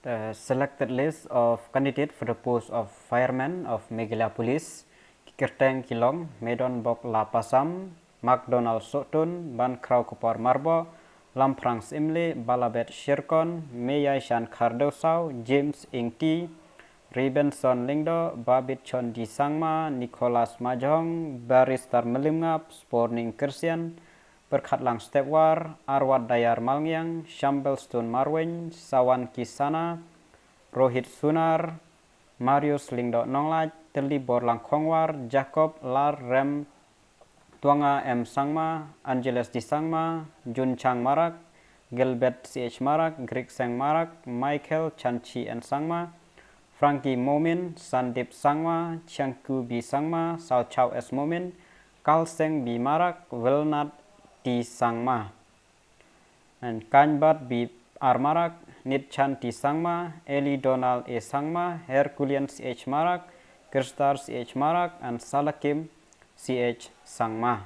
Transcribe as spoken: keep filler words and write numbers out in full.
The selected list of candidate for the post of Fireman of Meghalaya Police, ki kyrteng ki long Medon Bok Lapasam, McDonald Sohtun, Ban Kraw Kupor Marbo, Lamphrang Simle, Balabet Shirkon, Meyai Shan Khardewsaw, James Ingti, Ribenson Lingdo, Babit Chon D Sangma, Nicholas Majong, Barrister Melimngap, Sporning Christian, Perkhatlang Stepwar, Arwat Dayar Malngiang, Shambel Stone Marweng, Sawan Kisana, Rohit Sunar, Marius Lingdo Nonglaj, Telibor Langkhongwar, Jacob Lar Rem, Tuanga M Sangma, Angeles D Sangma, Junchang Marak, Gilbert C H Marak, Grikseng Marak, Michael Chanchi N Sangma, Frankie Momin, Sandip Sangma, Chiangku B Sangma, Sauchau S Momin, Kalseng B Marak, Wilnat T Sangma. And Kanbat B R Marak, Nitchan T Sangma, Eli Donald A Sangma, Herculean C H Marak, Kristar C H Marak, and Salakim C H Sangma.